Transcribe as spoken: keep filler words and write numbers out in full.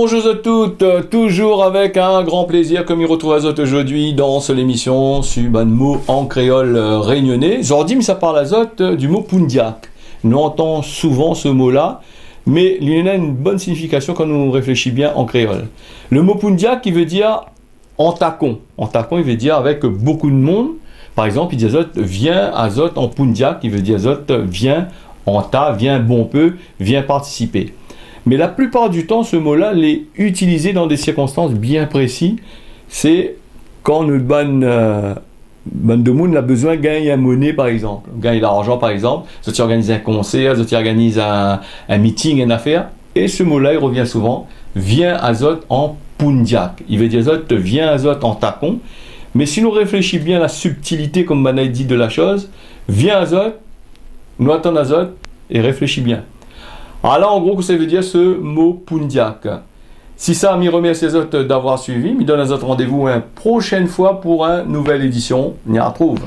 Bonjour à toutes, euh, toujours avec un grand plaisir ke mi retrouv azot zordi dan se lémisyon su bann mo an kréol, euh, rényoné. Zordi mi sa parl azot, euh, du mo poundiak. Nou antann souvan se mo-la, mé li néna in bone signifikasyon kan nou réfléshi bien an kréol. Le mo poundiak, i vé dir an takon. An takon, i vé dir avèk bonpé d'moun. Par égzanp, i di azot, vien azot an poundiak, i vé dir azot, vien an ta, vien bonpé, vien partisipé. Mé la plipar du tan, se mo-la, lé itilizé dan dé sirkonstans bien prési. Sé kan nout bann, euh, bann demoun la bezoin gingn in moné, par égzanp, gingn larzan, par égzanp, zot i organiz in konsèr, zot i organiz in, in meeting, in afèr. É se mo-la, i revien souvan, vien azot an poundiak. I vé dir azot, vien azot an takon. Mé si nou réfléshi bien la sibtilité, konm banna i di, de la shoz, vien azot, nou atann azot, é réfléshi bien. Ala, an gro, kosa i vé dir se mo poundiak. Si sa, mi remèrsi azot d'avoir suivi, mi donn azot randévou in proshèn foi pou in nouvèl édisyon. Ni artrouv.